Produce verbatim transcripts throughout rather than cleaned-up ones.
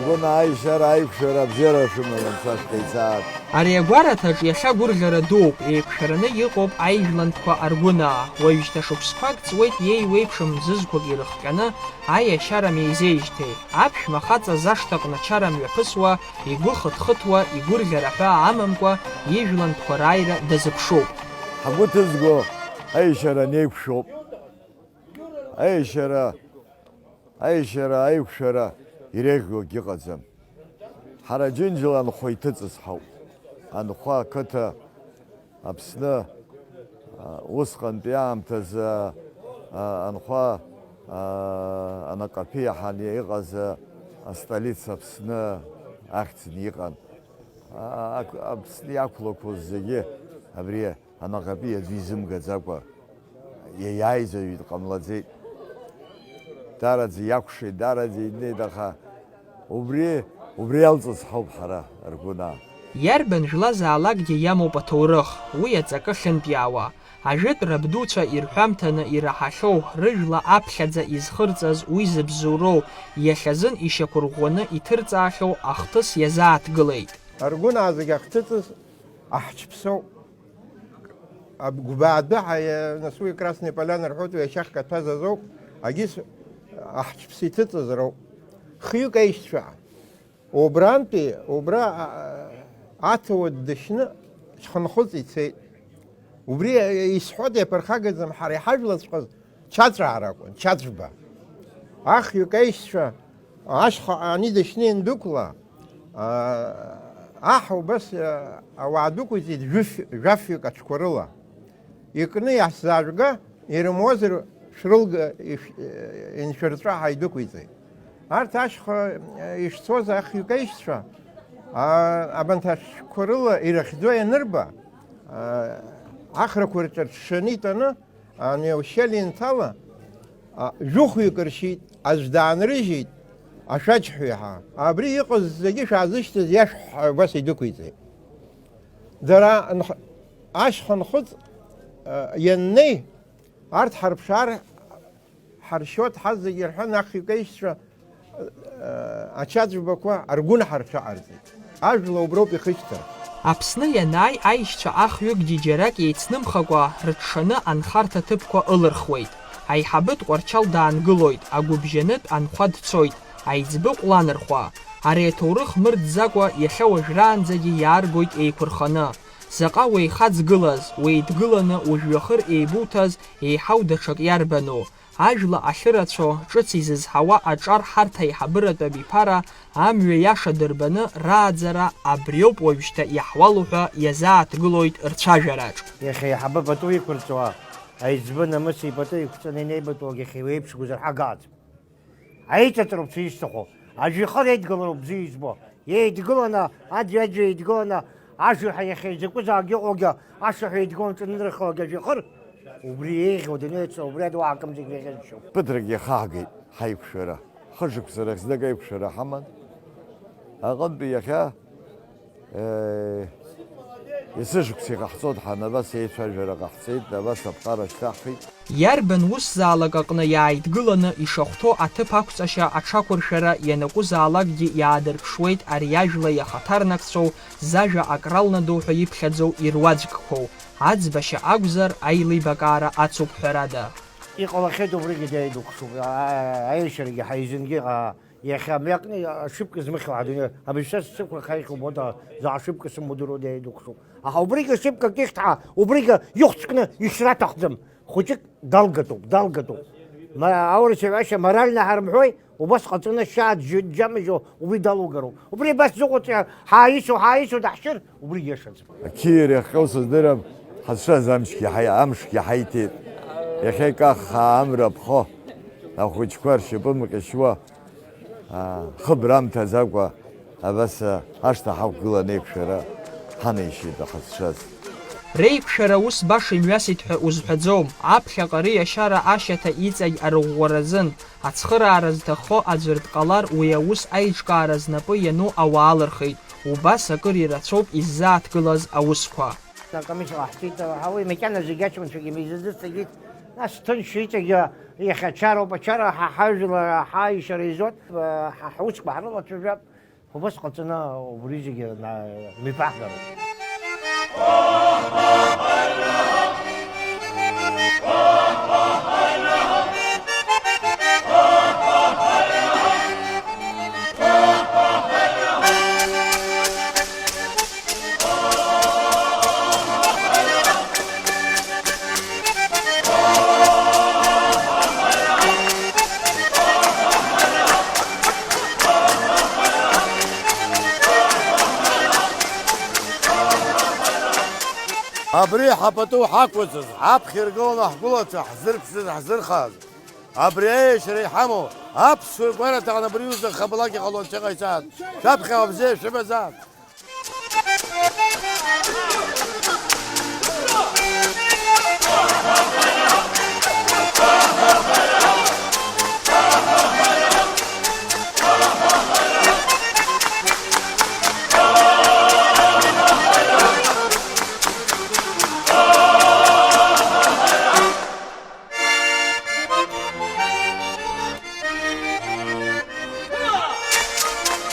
Аргәынаа аишьара, аиқәшәара абзиара шәымам, анцәа шәҟаиҵааит. Ари агәараҭаҿ иахьа гәырӷьара дууп, еиқәшәараны иҟоуп аижәлантәқәа Аргәынаа. Уажәшьҭа шықәсқәак ҵуеит иеиуеиԥшым мзызқәак ирыхҟьаны аиашьара меизеижьҭеи. Аԥшәма хаҵа зашҭаҟны ачара мҩаԥысуа, игәы хыҭхыҭуа, игәырӷьара ҳәаа амамкәа, ижәлантәқәа рааира дазыԥшуп. Ҳгәы ҭызго аишьара неиқәшәоуп. Аишьара, аишьара, аиқәшәара иреиӷьу акгьы ыҟаӡам. Ҳара Џьынџьала анхәа иҭыҵыз ҳауп. Анхәа ақыҭа Аԥсны, а, усҟантәи аамҭазы, а, анхәа, а, анаҟаԥиаҳан иҟаз, а, астолица Аԥсны ахьӡны иҟан. А, ак-, Аԥсны иақәлақәоз зегьы абри анаҟаԥиа аӡәы изымгаӡакәа иаиааиз аҩы дҟамлаӡеит. Дараӡа иакәшеит, дараӡа инеит, аха убри, убри иалҵыз ҳауп ҳара, Аргәынаа. Иарбан жәлазаалакгьы иамоуп аҭоурых, уи аҵакы ахьынтә иаауа. Ажәытә рабдуцәа ирҳәамҭаны ираҳахьоу, рыжәла аԥхьаӡа изхырҵаз уи зыбзоуроу, иахьазын ишьақәырӷәӷәаны иҭырҵаахьоу ахҭыс иазааҭгылеит. Аргәынаа зегь ахҭыҵыз аҳчԥсоуп. Аб-, Гәбаа адәы ҳа-, нас уи Красные Поляны рҳәоит, уи ашьа хкаҭәаз азоуп, агьыс аҳчԥс иҭыҵыз роуп. Хҩык аишьцәа, убрантәи, убра, а, аҭауад дышьны, Шьхынхәыҵ ицеит. Убри, а, исҳәоит, иаԥырхагаӡам, ҳара иҳажәлаҵәҟьаз Чаҵәаа ракәын, Чаҵәба. Ахҩык аишьцәа, ашьха ани дышьны иандәықәла, а, аҳ убас, а, ауаа дәықәиҵеит жәыф-, жәафҩык аҽқәа рыла. Икны иаҳзаажәга, ирымуазар шәрылга, ишә-, иншәырҵәа ҳәа идәықәиҵеит. Арҭ ашьха, э, ишцоз ахҩык аишьцәа, а, абанҭ ашәҟәқәа рыла ирыхьӡо ианырба, а, ахрақәа рҿы рҽшаны итәаны, ани аушьел инҭала, а, жәохәҩык ршьит, аӡә даанрыжьит, ашәаџьҳәаҩ ҳәа. Абри иҟаз зегьы шәаазышьҭыз иашәҳәа, убас идәықәиҵеит. Дара нх-, ашьха нхыҵ, а, ианнеи, арҭ ҳарԥшаар ҳаршьуеит, ҳазегьы рҳәан, ахҩык аишьцәа, э, ачаӡәбақәа Аргәынҳа рҽаҟарҵеит. Ажәла уброуп ихышьҭра. Аԥсны ианааи, аишьцәа ахҩыкгьы џьарак еицнымхакәа, рыҽшаны анхарҭа ҭыԥқәа ылырхуеит. Аиҳабы Тҟәарчал даангылоит, агәыбжьанытә анхәа дцоит, аиҵбы ҟәланырхәа. Ари аҭоурых мырӡӡакәа иахьа уажәраанӡагьы иааргоит еиқәырханы. Заҟа уеихаҵгылаз, уеидгыланы ужәҩахыр еибуҭаз еиҳау даҽак иарбану? Ажәла ахьырацәоу, ҿыц изызҳауа аҿар ҳарҭ аиҳабыратә абиԥара амҩа иаша дырбаны рааӡара абриоуп уажәшьҭа иаҳуалу ҳәа иазааҭгылоит рцәажәараҿ. Иахьа аиҳабы пату иқәырҵауа, аиҵбы намыси пату иқәҵаны инеибатәуагь иахьа еиуеиԥшгозар ҳәа агаӡам. Аиҿаҵароуп сзышьҭаху, ажәҩахыр еидгылароуп бзиа избо. Еидгыланы, аӡәи-аӡәи еидгыланы, ажәҩаҳәа иахьа изакәызаалак иҟоугьы, ашәаҳәа еидгыланы ҿанынрыхлак ажәҩахыр, убри еиӷьу адунеи аҿы, убри адуаакым зегь реиӷьасшьоуп. Ԥыҭракгьы ихаҳгеит ҳаиқәшәара. Хы-шықәса рахь знык аиқәшәара ҳаман. Аҟынтәи иахьа, Есышықәса иҟаҳҵоит ҳан, абас еицәажәара ҟаҳҵеит, абас аԥҟара шьҭаҳхит. Иарбан усзаалак аҟны иааидгыланы ишахәҭоу аҭыԥ ақәҵашьа аҽақәыршәара ианакәызаалакгьы иаадырԥшуеит ари ажәла иахаҭарнакцәоу, зажәа акралнадоу ҳәа иԥхьаӡоу ируаӡәкқәоу, аӡбашьа акәзар, аилибакаара ацуп ҳәарада. Иҟалахьеит убригьы деидукшуп, а-, аиашьарагьы ҳаизынгьы, а-, Иахьа мҩакны ашыпка змыхьуа адунеи, абызшәа сшыпқәа хеихьоу убода, заа шыпка сымудыруа деидукшуп. Аха убригьы шыпкак ихьҭҳәа, убригьы ихәцәкны ишьра аҭахӡам. Хәыҷык далгатәуп, далгатәуп. Ма-, аурыс иҳәашьа морально ҳарымҳәои, убас ҟаҵаны ашьа џьамыжьо убри далугароуп. Убри абас зыҟоуҵа ҳааицу, ҳааицу даҳшьыр, убригьы иашаӡам. Ақьиара иахҟьоу сыздырам, ҳазшаз амшгьы ҳаи-, амшгьы ҳаиҭеит. Иахьа икаххаа амра ԥхо, ахәыҷқәа ршьапы мҟьышьуа, аа, хыбра амҭаӡакәа, абас, аа, ашҭа ҳақәгылан еиқәшәара ҳанаишьеит ҳазшаз. Реиқәшәара ус баша имҩасит ҳәа узҳәаӡом, аԥхьаҟа риашьара ашьаҭа иҵагь арыӷәӷәаразын, ацхыраара зҭаххо аӡәыр дҟалар, уи аус аиҿкаара знапы иану ауаа алырхит. Убас акыр ирацәоуп иззааҭгылаз аусқәа. Акомиссиа ҟаҳҵеит, аха уи макьана зегь ачымцәагьы меизазы сцагьеит. Нас ҭынч иҵегьы иахьа ачароуп, ачара ҳа ҳажәлар ҳаишьара изоуп, ҳа ҳусқәа ҳрылацәажәап. Убас ҟаҵаны убри зегьы на-, мҩаԥаҳгароуп. Абри ҳапату ҳақәызҵаз, ҳаԥхьа иргыланы ҳгәылацәа ҳзырԥшыз, ҳзырхаз. Абри аиашьара иҳамоу аԥсуа гәараҭаҟны абри аҩыза хабалак иҟало анцәа иҟаиҵааит. Шәаԥхьаҟа бзиа шәымазааит.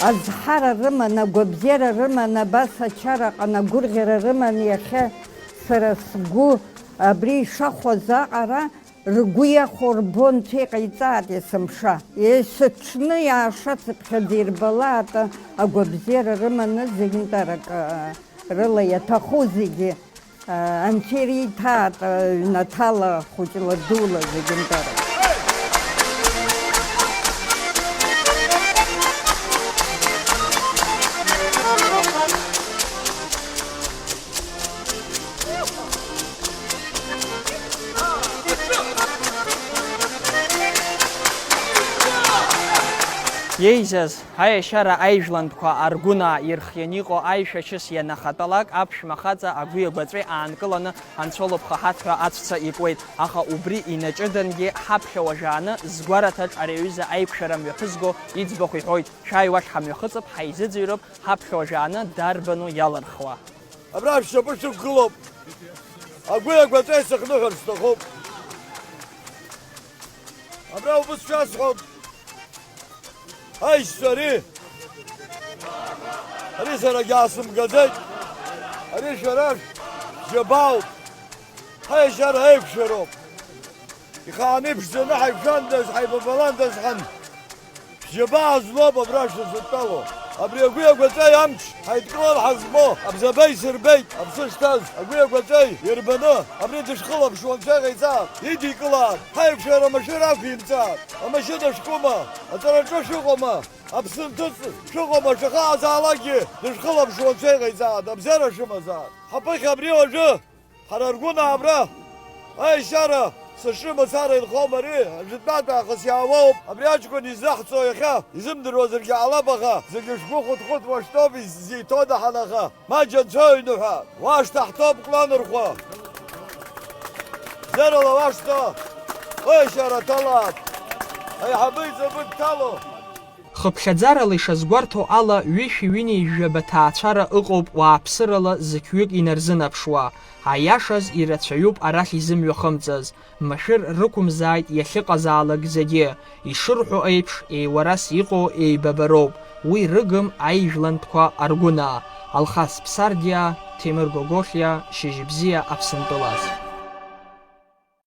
Азҳара рыман, агәабзиара рыман, абас ачара аҟны агәырӷьара рыман, иахьа сара сгәы абри ишахәаз аҟара ргәы иахәо рбон, Анцәа иҟаиҵааит есымша. Есыҽны иаашацыԥхьаӡа ирбалааит, агәабзиара рыманы зегьынтәарак, рыла иаҭаху зегьы. Анцәа ириҭааит, ҩнаҭала, хәыҷла, дула, зегьынтәарак. Еизаз, аиашьара аижәлантәқәа Аргәынаа ирхианы иҟоу аишәа чыс ианахатәалак, аԥшәма хаҵа агәи агәаҵәеи аанкыланы анцәа лыԥхаҳаҭ ҳәа аҵәца икуеит, аха убри инаҷыдангьы ҳаԥхьа уажәааны згәараҭаҿ ари аҩыза аиқәшәара мҩаԥызго иӡбахә иҳәоит, шәааи уахь ҳамҩахыҵып, ҳаизыӡырҩып, ҳаԥхьа уажәааны дарбану иалырхуа? Абра шәшьапы шәықәгылоуп. Агәи агәаҵәеи сыхныҳәар сҭахуп. Абра убыс шәасҳәап. Аишьцәа ари! Ари сарагьы аасымгаӡеит. Ари шәара шәџьабаауп. Ҳаиашьара аиқәшәароуп. Ихааны иԥшӡаны ҳаиқәшәандаз, ҳаибабаландаз ҳан. Шәџьабаа злоуп абра шәызыдтәалоу. Абри агәи агәаҵәеи амч ҳаидкылар ҳазбо, абзаба исырбеит, аԥсы шҭаз, агәи агәаҵәеи ирбаны, абри дышхылаԥшуа анцәа иҟаиҵааит, идикылааит, ҳаиқәшәара амашәыр ақәимҵааит, амашьына шәкума, аҵараҿы шәыҟоума, аԥсынҭыҵ шәыҟоума, шәахаазаалакгьы дышхылаԥшуа анцәа иҟаиҵааит, абзиара шәымазааит. Ҳаԥыхьа абри уажәы! Ҳара Аргәынаа абра аешьара сашы мацара инхом ари, жәытәнатә аахыс иаауоуп. Абри аҷкәын изаҳҵо иахьа, изымдыруазаргьы ҟалап, аха зегьы шәгәы хәыҭхәыҭуа шәтәоуп, изиҭода ҳанаха? Маџь анцәа иҩны ҳәа, уа шьҭа ҳтәоуп Кәланырхәа. Бзиарала уашьҭа, аешьара ҭалааит. Аиҳабы иҵабы дҭало. Хыԥхьаӡарала ишазгәарҭо ала, ҩышәи ҩынҩажәаба ҭаацәара ыҟоуп уааԥсырала зықьҩык инарзынаԥшуа, аиашаз ирацәаҩуп арахь изымҩахымҵыз, машәыр рықәымзааит иахьыҟазаалак зегьы, ишырҳәо еиԥш, еиуарас иҟоу еибабароуп, уи рыгым аижәлантәқәа Аргәынаа, Алхас Ԥсардиа, Ҭемыр Гогохиа, Шьыжьбзиа Аԥсынтәылаз.